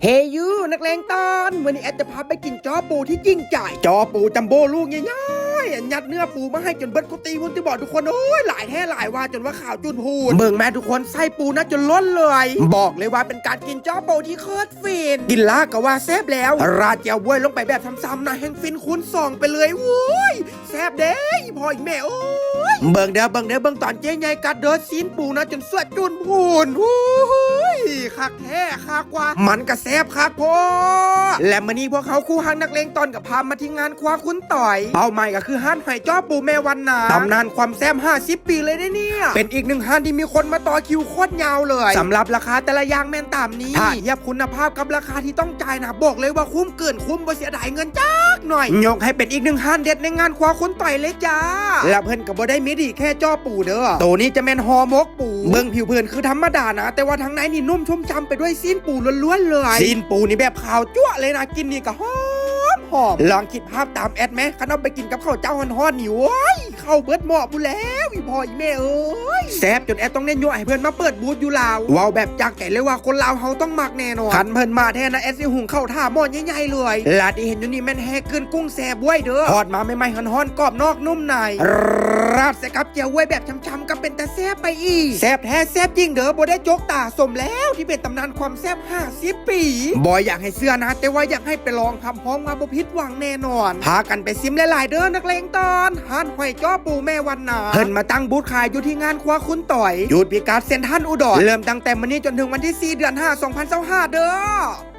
ເຮຢູ ນັກເລງຕອນ ມື້ນີ້ແອັດຈະພາໄປກິນຈໍ່ປູທີ່ຈິງໃຈ. ຈໍ່ປູຈັມໂບ້ລູກໃຫຍ່ໆ ອັນຍັດເນື້ອປູມາໃຫ້ຈົນເບິດກຸຕິພຸ້ນຕິບໍທຸກຄົນ. ໂອ້ຍ ຫຼາຍແທ້ຫຼາຍວ່າ ຈົນວ່າຂາວຈູນພູນ. ເບິ່ງແມ້ທຸກຄົນ ໄສ້ປູນະຈົນລົ້ນເລີຍ. ບອກເລີຍວ່າເປັນການກິນຈໍ່ປູທີ່ໂຄດຟິນ. ກິນລາກະວ່າແຊບແລ້ວ ລາດແຈ່ວບວຍລົງໄປແບບຊ້ຳໆນະ ແຮ່ງຟິນຄູນສອງໄປເລີຍ. ໂອ້ຍ ແຊບເດ້ ອີ່ພໍ່ອີ່ແມ່ເອີຍ. ເບິ່ງເດີ ເບິ່ງເດີ ເບິ່ງຕອນເຈ້ໃຫຍ່ກັດເດີ ຊີ້ນປູນະຈົນສວດຈູນພູນ. ໂອ້ຍ ຄັກແທ້ຄັກວ່າ ມັນກະແຊບຄັກໂພດ. ແລະມື້ນີ້ພວກເຮົາຄູ່ຮັກນັກເລງຕອນກະພາມາທີ່ງານຄົວຄຸນຕອຍ. ເປົ້າໝາຍກະຄືຮ້ານຫອຍຈໍ່ປູແມ່ວັນນາ ຕຳນານຄວາມແຊບຫ້າສິບປີເລີຍເດ້ເນຍ. ເປັນອີກໜຶ່ງຮ້ານທີ່ມີຄົນມາຕໍ່ຄິວໂຄດຍາວເລີຍ. ສຳລັບລາຄາແຕ່ລະຢ່າງແມ່ນຕາມນີ້. ຖ້າທຽບຄຸນນະພາບກັບລາຄາທີ່ຕ້ອງຈ່າຍນະ ບອກເລີຍວ່າຄຸ້ມເກີນຄຸ້ມ ບໍ່ເສຍດາຍເງິນຈັກໜ້ອຍ. ຍົກໃຫ້ເປັນອີກໜຶ່ງຮ້ານເດັດໃນງານຄົວຄຸນຕອຍເລີຍຈ້າ. ແລະເພິ່ນກະບໍ່ໄດ້ມີດີແຄ່ຈໍ່ປູເດີ ໂຕນີ້ຈະແມ່ນຫໍ່ໝົກປູ. ເບິ່ງຜິວເຜິນຄືທຳມະດານະ ແຕ່ວ່າທາງໃນນີ້ນຸ້ມຊຸ່ມຊ່ຳໄປດ້ວຍຊີ້ນປູລ້ວນໆເລີຍ. ຊີ້ນປູນີ້ແບບຂາວຈັ້ວເລີຍນະ ກິ່ນນີ້ກະຫອມໆ. ລອງຄິດພາບຕາມແອັດແມ້ ຄັນເອົາໄປກິນກັບເຂົ້າເຈົ້າຮ້ອນໆນີ້ ໂອ້ຍ ເຂົ້າເບິດໝໍ້ພຸ້ນແລ້ວ ອີ່ພໍ່ອີ່ແມ່ເອີຍ. ແຊບຈົນແອັດຕ້ອງເນັ້ນຍົວະໃຫ້ເພິ່ນມາເປີດບູດຢູ່ລາວ. ເວົ້າແບບຈາກໃຈເລີຍວ່າຄົນລາວເຮົາຕ້ອງມັກແນ່ນອນ. ຄັນເພິ່ນມາແທ້ນະ ແອັດຊິຫຸງເຂົ້າຖ້າໝໍ້ໃຫຍ່ໆເລີຍ. ລາດທີ່ເຫັນຢູ່ນີ້ແມ່ນແຮ່ກືນກຸ້ງແຊ່ບວຍເດີ. ທອດມາໃໝ່ໆຮ້ອນໆ ກອບນອກນຸ້ມໃນ. ລາດໃສ່ກັບແຈ່ວບວຍແບບຊ່ຳໆ ກະເປັນຕາແຊບໄປອີກ. ແຊບແທ້ແຊບຈິງເດີ ບໍ່ໄດ້ຈົກຕາ. ສົມແລ້ວທີ່ເປັນຕຳນານຄວາມແຊບຫ້າສິບປີ. ບໍ່ຢາກໃຫ້ເຊື່ອນະ ແຕ່ວ່າຢາກໃຫ້ໄປລອງ ຮັບຮອງວ່າບໍ່ຜິດຫວັງແນ່ນອນ. ພາກັນໄປຊິມຫຼາຍໆເດີ ນັກເລງຕອນ. ຮ້ານຫອຍຈໍ່ປູແມ່ວັນນາ ເພິ່ນມາຕັ້ງບູດຂາຍຢູ່ທີ່ງານຄົວຄຸນຕອຍ ຢູ່ພິກັດເຊັນທຣັນອຸດອນ ເລີ່ມຕັ້ງແຕ່ມື້ນີ້ຈົນເຖິງວັນທີສີ່ ເດືອນຫ້າ ສອງພັນຊາວຫ້າເດີ.